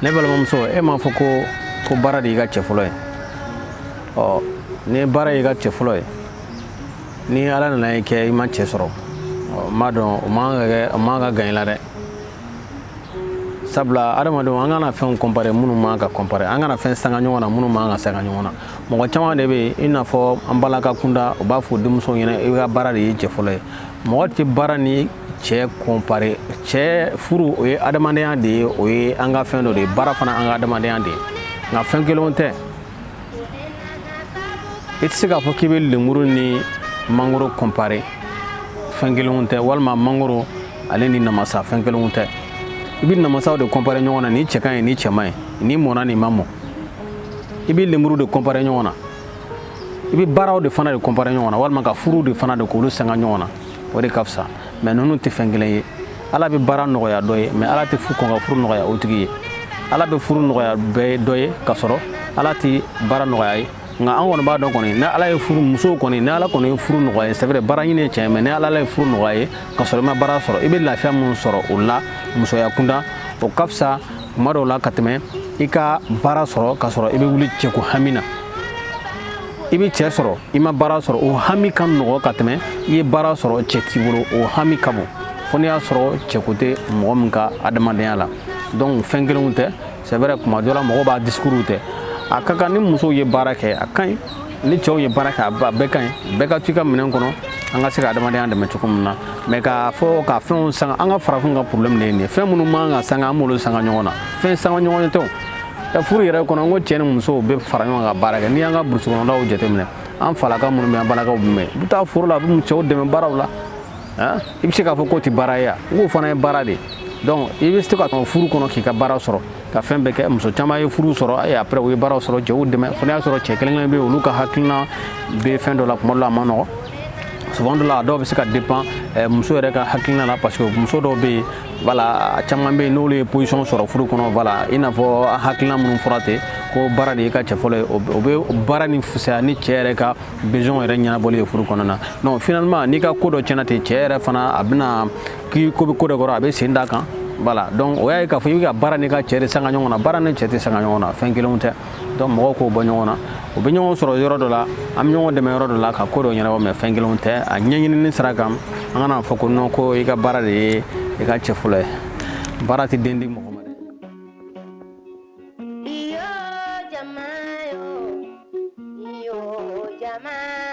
Ne balimamuso, e m'a fɔ ko baara de y'i ka cɛ fɔlɔ ye. Ɔ, ni baara y'i ka cɛ fɔlɔ ye, ni Ala nana i kɛ i ma cɛ sɔrɔ, ɔ, n b'a dɔn o man ka kɛ, o man ka gan i la dɛ. Sabula adamadenw, an kana fɛnw comparer minnu man ka comparer, an kana fɛn sanga ɲɔgɔn na minnu man ka sanga ɲɔgɔn na. Mɔgɔ caman de bɛ yen, i n'a fɔ an balaka kunda, u b'a fɔ denmusow ɲɛna i ka baara de ye cɛ fɔlɔ ye. Mɔgɔ tɛ baara ni cɛ comparer. Cɛ furu, o ye adamadenya de ye, o ye an ka fɛn dɔ de ye. Baara fana, an ka adamadenya de ye, nka fɛn kelenw tɛ. I tɛ se k'a fɔ k'i bɛ lemuru ni mangoro comparer, fɛn kelenw tɛ. Walima mangoro ale ni namasa, fɛn kelenw tɛ. I bɛ namasaw de comparer ɲɔgɔn na, ni cɛ ka ɲi, ni cɛ man ɲi, ni mɔnna, ni ma mɔ. I bɛ lemuru de comparer ɲɔgɔn na. I bɛ baaraw de fana de comparer ɲɔgɔn na, walima ka furu de fana de k'olu sanga ɲɔgɔn na, o de ka fisa. Mais ninnu tɛ fɛn kelen ye. Ala bɛ baara nɔgɔya dɔ ye, mais Ala tɛ kɔn ka furu nɔgɔya o tigi ye. Ala bɛ furu nɔgɔya bɛɛ dɔ ye, ka sɔrɔ Ala tɛ baara nɔgɔya ye. Nka an kɔni b'a dɔn kɔni, ni Ala ye furu musow kɔni, ni Ala kɔni ye furu nɔgɔya ye, c'est vrai, baara ɲini ye tiɲɛ, mais ni Ala ye furu nɔgɔya ye ka sɔrɔ i ma baara sɔrɔ, i bɛ lafiya min sɔrɔ o la musoya kunda, o ka fisa kuma dɔw la ka tɛmɛ i ka baara sɔrɔ ka sɔrɔ i bɛ wuli cɛko hami na. I bɛ cɛ sɔrɔ, i ma baara sɔrɔ, o hami ka nɔgɔ ka tɛmɛ i ye baara sɔrɔ, cɛ t'i bolo, o hami ka bon, fo n'i y'a sɔrɔ cɛko tɛ mɔgɔ min ka adamadenya la. Donc fɛn kelenw tɛ. C'est vrai, kuma dɔ la mɔgɔw b'a discours tɛ. A ka kan ni musow ye baara kɛ, a ka ɲi. Ni cɛw ye baara kɛ, a bɛɛ ka ɲi. Bɛɛ ka to i ka minɛn kɔnɔ, an ka se ka adamadenya dɛmɛ cogo min na. Mais k'a fɔ ka fɛnw sanga, an ka farafinw ka problème de ye nin ye. Fɛn minnu man ka sanga, an b'olu sanga ɲɔgɔn na. Fɛn sanga ɲɔgɔn tɛ o. Furu yɛrɛ kɔnɔ, n ko cɛ ni musow bɛ fara ɲɔgɔn kan ka baara kɛ. N'i y'an ka burusi kɔnɔnaw jateminɛ, an falaka minnu bɛ, an balakaw bɛ yen, u bɛ taa foro la, u bɛ cɛw dɛmɛ baaraw la. I bɛ se k'a fɔ k'o tɛ baara ye wa? N k'o fana ye baara de ye. Donc i bɛ se ka furu kɔnɔ k'i ka baara sɔrɔ, ka fɛn bɛɛ kɛ. Muso caman ye furu sɔrɔ et après u ye baaraw sɔrɔ, cɛw dɛmɛ. Fo n'a y'a sɔrɔ cɛ kelen kelen bɛ yen, olu ka hakilina bɛ fɛn dɔ la, kuma dɔ la a ma nɔgɔn. Souvent dɔ la, a dɔw bɛ se ka dépend muso yɛrɛ ka hakilina la, parce que muso dɔw bɛ yen, voilà, a caman bɛ yen, n'olu ye position sɔrɔ furu kɔnɔ, voilà, i n'a fɔ hakilina minnu fɔra ten ko baara de y'i ka cɛ fɔlɔ ye, o bɛ baara ni fisaya ni cɛ yɛrɛ ka besoin yɛrɛ ɲɛnabɔli ye furu kɔnɔna na. Non, finalement, n'i ka ko dɔ tiɲɛna ten, cɛ yɛrɛ fana a bɛna k'i ko bɛ ko dɔ kɔrɔ, a bɛ sen d'a kan. Voilà, donc o y'a ye k'a fɔ i bɛ ka baara n'i ka cɛ de sanga ɲɔgɔn na. Baara ni cɛ tɛ sanga ɲɔgɔn na, fɛn kelenw tɛ. Donc mɔgɔw k'o bɔ ɲɔgɔn na. U bɛ ɲɔgɔn sɔrɔ yɔrɔ dɔ la, an bɛ ɲɔgɔn dɛmɛ yɔrɔ dɔ la ka ko dɔ ɲɛnabɔ, mais fɛn kelenw tɛ. A ɲɛɲinini sira kan, an kana fɔ ko non, ko i ka baara de ye i ka cɛ fɔlɔ ye. Baara tɛ den di mɔgɔ ma dɛ. Iyo jama yo, iyo jama.